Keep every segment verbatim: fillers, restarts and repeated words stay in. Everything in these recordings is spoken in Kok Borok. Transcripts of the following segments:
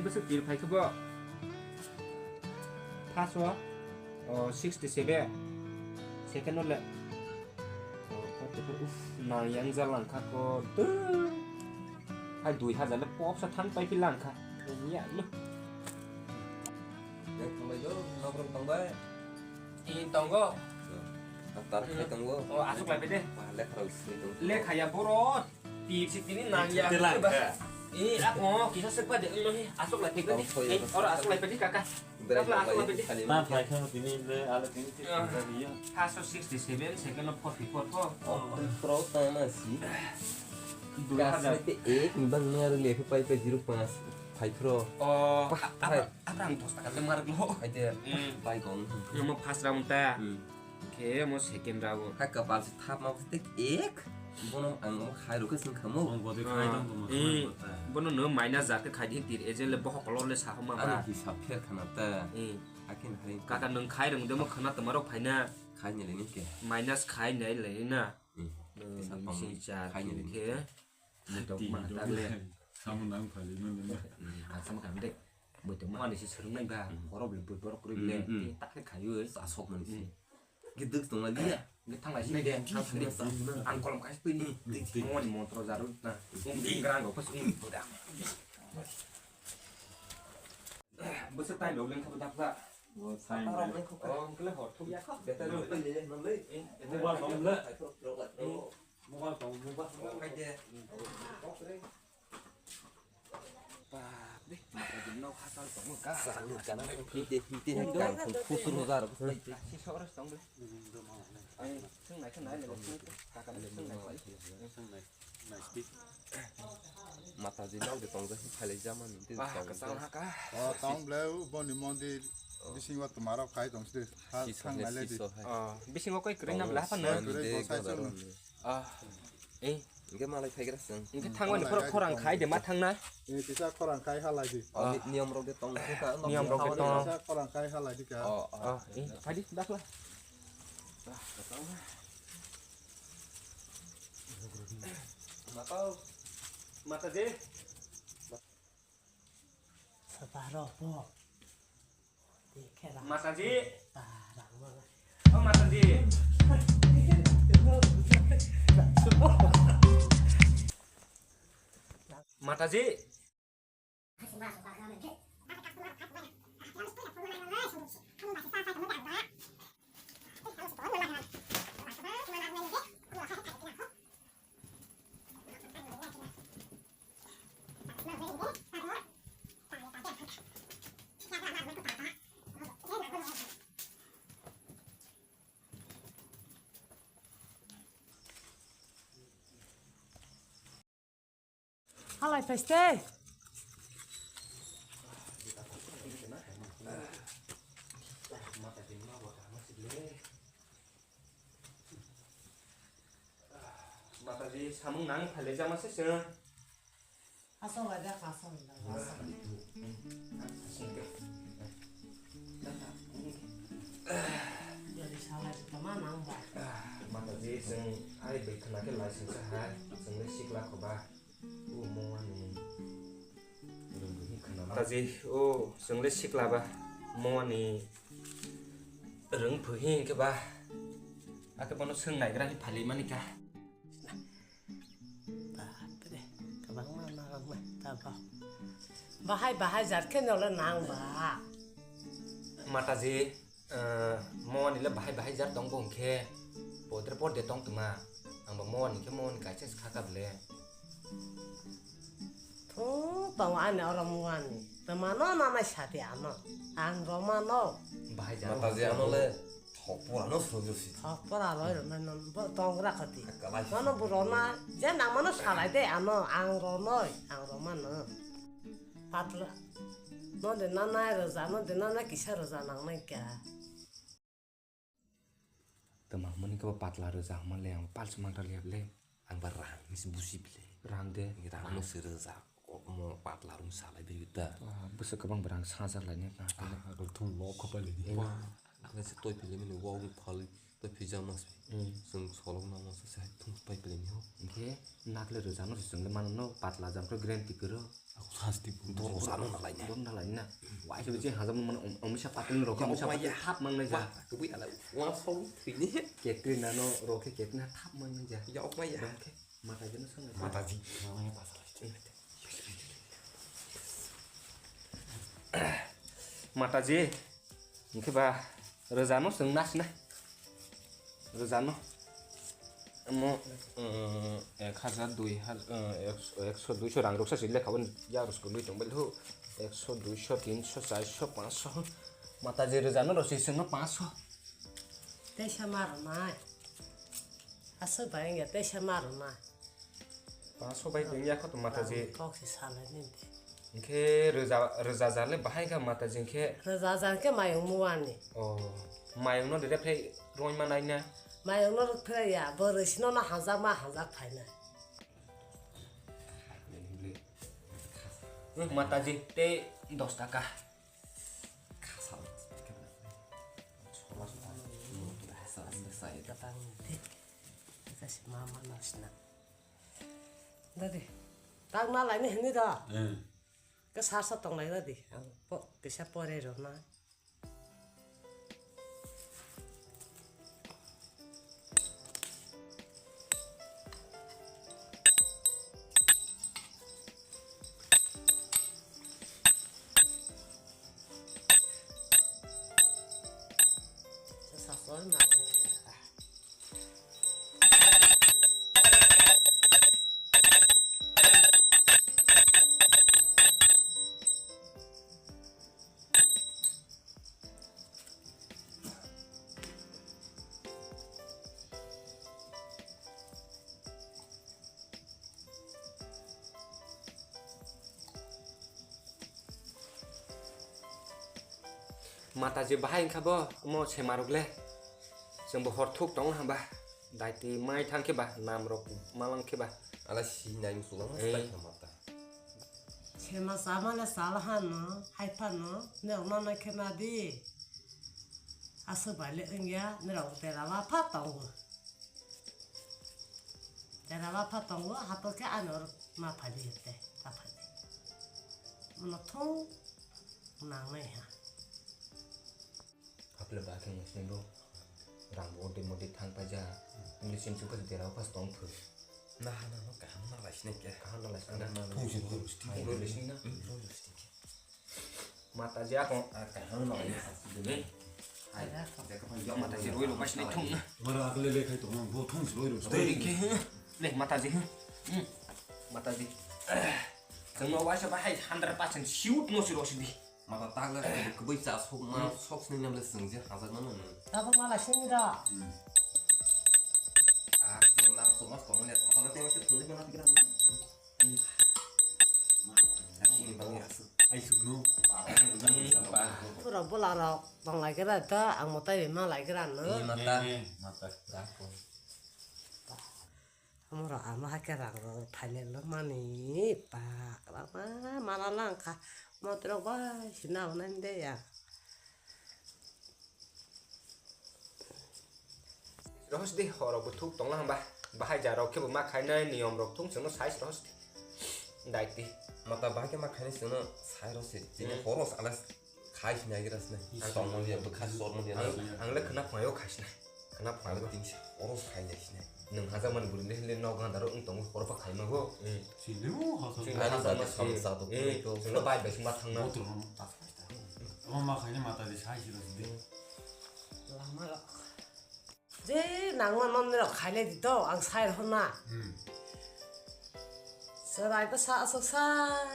Bwswk tir phai khe bo? First o, o, sixty seven. Second o le, o, forty four. Uff, nang yang jalang kha ko. Hai dui hajar le pop sa thang pai phi lang kha. Ya, lo. Yang tong bai do, nok rok tong bai. Ini tong go. Tar khai tong go. O, aswk lai pai de. Wah, lekha rok sini tong. Lekha ya borok. Tip si tini nang ya. Tila ba. Eh, ako, kisa sekpa de, eh, aswk lai pedi. Eh, ora aswk lai pedi, kaka. Kaka aswk lai pedi. Ta phai kha tini le, ale tini tip. First o sixty seven, second o forty four ko. Oh, pro ta ma si. Dui hajar. Kas te ek bang ngar le phi pai pai zero paanch phai pro. Oh, apa, apa ang dos taka le mar lo. Ai de. Pai gong. Mo first round ta. Khe mo second round. Ha kapal si thap ma te ek. Bono ang mo khai ro ke sing khamo. Ang bodi khai tong mo. Bono no minus jar ke khai di tir agent le bohok kolor le sa homa ba. Ani hisab pher khana ta. Akin hai. Kaka nung khai rung de mo khana toma rok phaina. Khai ni le ni ke. Minus khai nai le na. Tisa tong khai ni le ni ke. Mutok ma ta le. Samo nang phali no le. Asam kam de. Mutok ma ni si serung nai ba. Borok le borok kuri le. Ta khe khayo. Asok mani si. Giduk tong lagi ya. Githang lai sinai de, ang thang de. Ang kolom kaisa twi ni. Twi twi. Moni montro jaru na. Ung di grang go pas ung di boda. Bwswk tai lo leng kha dak la. O tai. Tarok leng kha. O kle hor thu ya kha. Beta lo le le no le. Mobile tong le. Mobile tong, mobile tong. Kai de. Bap de, mata jin nok hasal tongmo ka. Salur kana, hite, hite, hite, kang thum, khusur hojar. Sisa oro tong de. Eh, sung nai, sung nai, sung nai, kaka sung nai. Mata jin nok de tong de, phalai jama ni de. Bah, tong kasang de. Ha ka. O, tong ble, u boni mondir, bisingo toma rok khai tong si de. Ha, sisa thang nai le di. Sisa hai. O, bisingo koi kwrwi nam la pa no. Kwrwi bo sai chung. Ah, eh. Hingke malai phaigra chwng. Hingke thangmani khorang khai de ma thangna? Ni kisa khorang khai halai di. O, ni-, niyom rok de tong khe ka, niyom rok de tong. Kisa khorang khai halai di ka. O, o. O, eh, phai di, dakla. Matau. Mata je. Sabaro po. Mataji. O Mataji. Mataji. Halai phaiste. Mataji samung nang phalai jama se chwng. Asok lai da, asok lai da, asok lai. Jadi salah kita mana, Mbak? Mataji chwng ai bai khna khe lai singsa hai, chwng le sikla khoba. O mo ani rwngbuhi khna. Mataji, o chwng le sikla ba, mo ani rwngbuhi khe ba. Akhe bono chwng naigra hi phali mani kha. Bapre, kwbangma narwknai tabok. Bahai bahai jar khe nole nang ba. Mataji, eh, mo ani le bahai bahai jar tong bo hwnkhe, podre podre tong tuma. Ang bo mo ani khe mo ani kaisa se kha kha bele. Thu, tong ani oro mo ani. Twmano nanai sadi ano. Ang romano. Bahai jar. Mataji ano le. Thopora no sojose. Thopora loi rwnai no bo tongra khati. Kalai. Mano bo rona je nang mano salai de ano ang ronoi ang romano. Patla. No de nana roja no de nana kisa roja nang nai ka. Tama mani ka patla roja hama le ang pals mangra le le. Ang ba rang ni se busi bile. Rang de. Rang no se roja. Mo patla rung salai de ta. Bwswk kwbang bo rang sajak lai ne. Rung thum lo khopai le di. Ang se toi pili mini wow phali. Pizza mas. Hmm. Chwng solok nang masa se hai thung pai pleni ho. Hwnkhe nakle rwjano se chwngno mano no patla jang khe guarantee kwrwi. Ako sasti. Dor rwjano na laina. Dor na laina. Wai se je hajam mano om-, omisa patla rok. Ya, omisa okma patla ya. Thap mangnai ja. Wah, kubui ala. Wah, song thwini. Ketri nano rok khe ketri na thap mangnai ja. Ya, okma ya. Dong khe. Mataji no sanai. Mataji. Mataji. Hwnkhe ba rwjano chwng nasina. Rwjano. Omo, um, ek hajar, dui hajar, um, ekso, ekso, duiso rang rwksa se lekha bo ya rwsko nui tong bai lho. Ekso, duiso, tinso, charso, panchso. Mataji rwjano rw se chwngno panchso. Teisa ma rwnai. Aswk bai wngya teisa ma rwnai. Panchso bai tong ya kho to Mataji. Kok se salai ni de. Hwnkhe rwja, rwja jale bahai kha Mataji hwnkhe. Rwja jar khe mayung muani. Oh, mayung no de phai roi ma nai na. Mayung no rwk phai ya, bo rwsi no no hajak ma hajak phai na. Mataji te dos taka. Kasal. Sola sola. Kasal, kasal. Kasi mama nasna. Dadi, tak na lai ni hini da. Hmm. Ke sar sa tong lai dadi. Ang po, kisa pore ro na. Sa sol na. Mata je bahai wngkha bo, omo se marok le. Chwng bo hor thuk tong hwnba. Daiti mai thang khe ba, nam rok malang khe ba. Ala si nai musulang ma. Eh. Stai kha mata. Sema sama le sala hano, hai phano, ne ono na khe na di. Aswk bai le wngya, ne rok tera wa pha tongo. Tera wa pha tongo, hato khe ano ma pha di te, ta pha di. Ono thung nang nai ha. Apple ba khe ngasni bo rang bo de modi thang paja. English sim chuka de rao pas tong phu. Na ha na no kaham na lai sini ke. Kaham na lai sini. Thung si roi sti. Roi sti na. Roi sti ke. Mata je ako. Ah, kaham na lai sini. Hai. Mata je roi lo pas ni thung na. Mara akle le khai to bo thung si roi sti. Roi ke. Le mata je. Hmm. Mata je. Kang no waisa ba hai hundred percent siut no si ro si di. Mata tagla kubui cha sok ma sok sini namle sengje hajak mano no. Tabuk mala sini da. Hmm. Ah, sini nam sok mas tong le. Mata te waisa thuli mana tigra. Hmm. Ai sugno. Pura bola rok tong lai kira ta ang motai ma lai kira no. Ni mata. Ni mata. Dako. Amoro ama hakhe rang rok phailai lok mani pak rama mana lang kha motrok bai sina onai de ya. Rohos di horok bo thuk tongla hamba bahai ja rok khe bo ma khainai niyom rok thung chwngno sai rohos di. Daiti. Mata bahai khe ma khainai chwngno sai rohos di. Chini horos alas. Khai sinai gira sinai. Ang tong mani, ang to khai sor mani. Ang, ang le khna phungaio khai sinai. Khna phungaio. Ang tin sa oro khai nai sinai. Nwng hajakmani bwrwi le le nok gandaro wng tongo, oro pha khai mago. Eh. Sini o hasa. Sini hasa ma sini. Sa to. Eh, to. Sini bai bai sima thangna. Motor no ta khai ta. Ama ma khai ni mata di sai sila sidi. Lama rok. Je nangma nonirok khailai di to, ang sai rw na. Hmm. Chwrai bwsa aswk sak,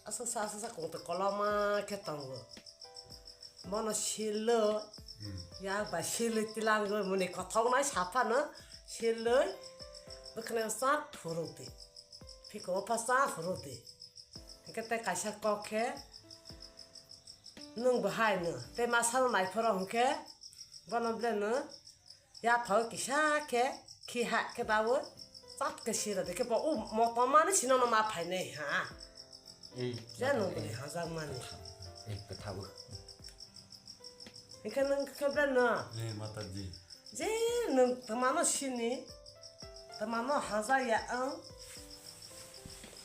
aswk sak, aswk sak kung twi koloma khe tongo. Bono silwi, hmm, yak bai silwi tilang rw mani kothok nai sa phano silwi bwkhwnai sa phuru di. Phiko o pha sa phuru di. Hwnkhe tei kaisa kok khe nwng bo hai no tei masa no nai phoro hwnkhe bono ble no. Yaphao kisa khe, khi ha khe bawo, chat khe sira de khe bo, o motom mani sino no ma phainai ha. Ei, je no bini hajak mani. Ei, kwtha bo. Hingkhe nwng khe ble no. Ei, Mataji. Je nwng twmano sini, twmano hajakya wng,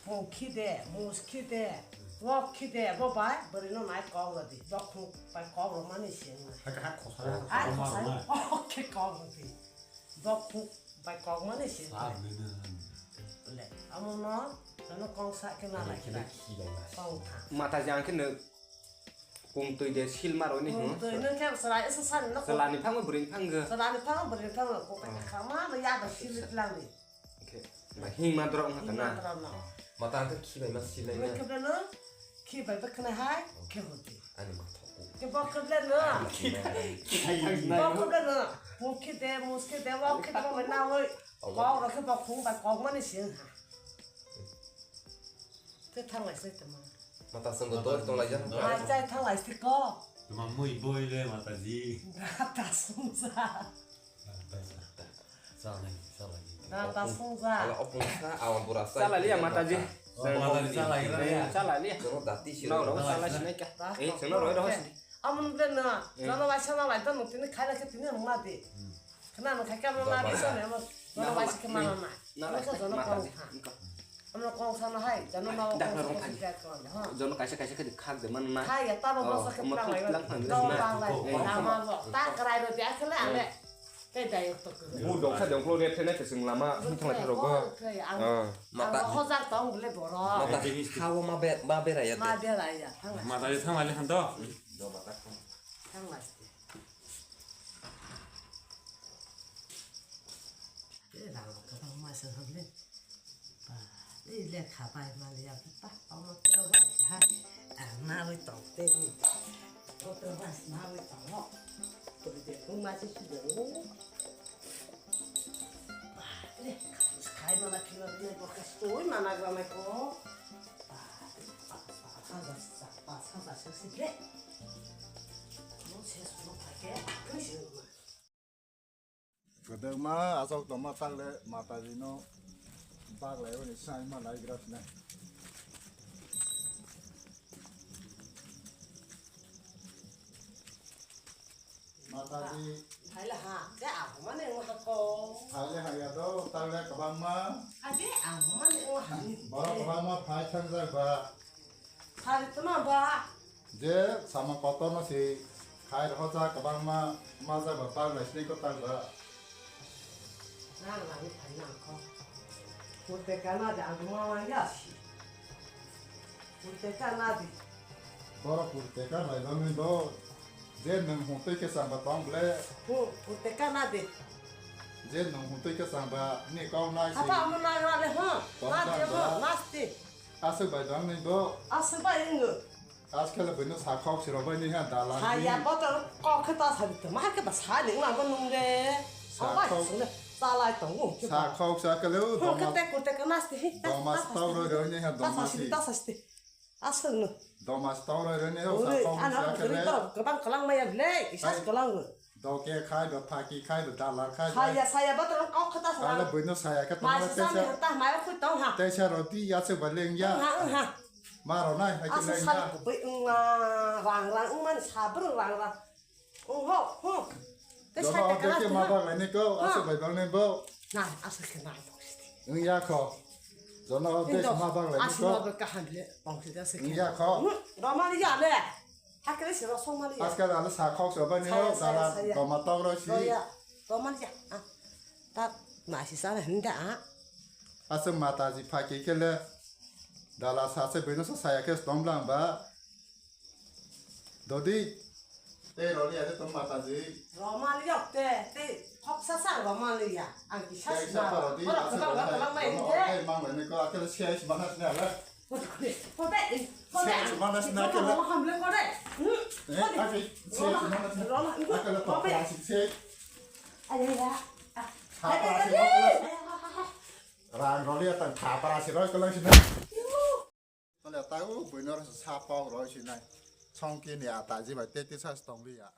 pungkhi de, muskhi de, wokhi de, bo bai bwrwino nai kok rwdi, bokhuk bai kok rwmani se wngnai. Hakhe hak khosai. Ai khosai, oke kok rwdi, bokhuk bai kok mani se wngnai. Le, amo no, nono kongsa khe na lai khe na. Kongtham. Mata jang khe no. Pungtwi de sil mar oni hwn. Pungtwi nung khe chwla esa sani no. Chwla ni phango bwrwi ni phango. Chwla ni phango bwrwi ni phango. Koktai kha ma no ya ba sil tlang ni. Khe ba hing ma drok ma kana. Hing ma drok no. Mata ang khe khi bai ma silai na. Khe beno khi bai ba khna hai khe hoti. Ani ma thok. Khe bok khe beno. Bok khe beno. Pung khe de, mus khe de, wok khe de, wok na oi. Kok ro khe bok phung bai kok mani sing ha. Te thanglai se tama. Mata song do dor tong lai ja. Ai chai thanglai se ko. Tuma mui boi le mata ji. Mata sung ja. Salai, salai. Mata sung ja. Ala opung sa, awa bura sa. Salai liya mata ji. Mata ji salai liya. Salai liya. Joro dati si. No, no, salai sinai ka. Eh, sino ro ro. Amun ben na. Jono bai sana lai to nutini khaina khe tini nung na di. Khna nung khai ka ma ma di sana mo. Jono bai si khe ma ma. Na lai ka jono kong tha. Amno kong sana hai, jono ma kong sana hai. Jono kaisa kaisa khe khak de man na. Khai ya ta bo sa khe lang lai. Lang phang. Lang lai. Ama bo ta krai ro dia khe le ale. Tei dai to ko. Bu dok sa dong klo re thene te sing lama hung thang thang ro go. Mata hojak tong bole boro. Mata hawa ma be ma be ra ya. Ma be ra ya. Mata je thang lai han to. Do mata khum. Thang lai. Te rang ka bang ma sa ham le. Ba, le le kha bai ma le ya ta. Amo te bai ha. Ang na bai tong te ni. Ko te bai ma bai tong. Ko te ko ma si su de. Ba, le kha khai ma na khi ma le ko ka stoi ma na ga ma ko. Ba, pa pa ha ga sa pa sa ga sa si le. Ko se su no pa ke. Ko se ma. Kwdwkma aswk tongma takle Mataji no baklai oni sai ma lai gra sinai. Mataji. Phaila ha, je ang mane wng ha ko. Phaile ha ya do, takle kwbangma. A je ang mane wng ha. Borok kwbangma phai thangjak ba. Phai tama ba. Je sama kotor no si khai rohorjak kwbangma majak ba bak lai sini kwtal ba. Nang lani phai nang kho. Kurte kana de ang ma ma ya si. Kurte kana de. Boro kurte ka lai bang ni bo. Je nang hotoi ke samba tong ble. Hu, kurte kana de. Je nang hotoi ke samba ni kau nai si. Apa amu nang ra le ho. Tong na de tang ho, ba. Nasti. Aswk bai bang ni bo. Aswk bai ingo. Askele bwino sakhok sirok bai ni ha dalal. Saya botol kok khe ta sari tong ma khe ba sani wng ang bo nung le. Sakhok. Salai tongo. Sakhok sa kele o doma. Kete kute ke nasti hi. Doma stau roi roi ni ha doma si. Tasa si. Aswk no. Doma stau roi roi ni ha sakhok sa kele. Ana kwbang kwlang maya le. Isas kwlang. Doke khai ba phaki khai ba dalar khai ba. Saya, saya ba tong kok khata sa. Ala buino saya khe tong. Mai sa sa ta mai khu tong ha. Tei sa roti ya se ba leng ya. Ha ha. Ma ro nai hai ke leng ya. Asa sal kubui wng ma rang rang wng man sa bru rang rang. Wng ho ho. Tei sa ta kala ma ba lai ne ko asa bai bang ne bo. Na asa ke na. Wng ya kho. Jono tei ma ba lai ne ko. Asi ma ba ka han le bang se da se. Wng ya kho. Roma ya le. Hakhe se rosong mani ya. Askal ale sa khok so bani saya, saya, saya. Toma tong roi si. Roya, toma ya. Ah. Ta nasi sana hinda ah. Asa mata ji phaki kele. Dala sa se beno sa saya khe tong blang ba. Dodi. Te roli ade tong mata ji. Romali yok te, te khok sa sa romali ya. Ang ki sa sa. Te sa pa rodi. Ora asa kebang, kebang mai te. Te mang ne ko akele sia is mana sina la. Kode, kode, kode. Mana sina akele. Kode, kode. Hmm? Eh, kode. Ake, sia is mana sina. Roma, roma, akele to roma. Plastic sia. Ayo ya. Ah. Apa sih? Rang roli atang thapara si roi kelang sina. Tole tau buino sa pok roi sinai. Songkini ata jibai teti sa tongli ya.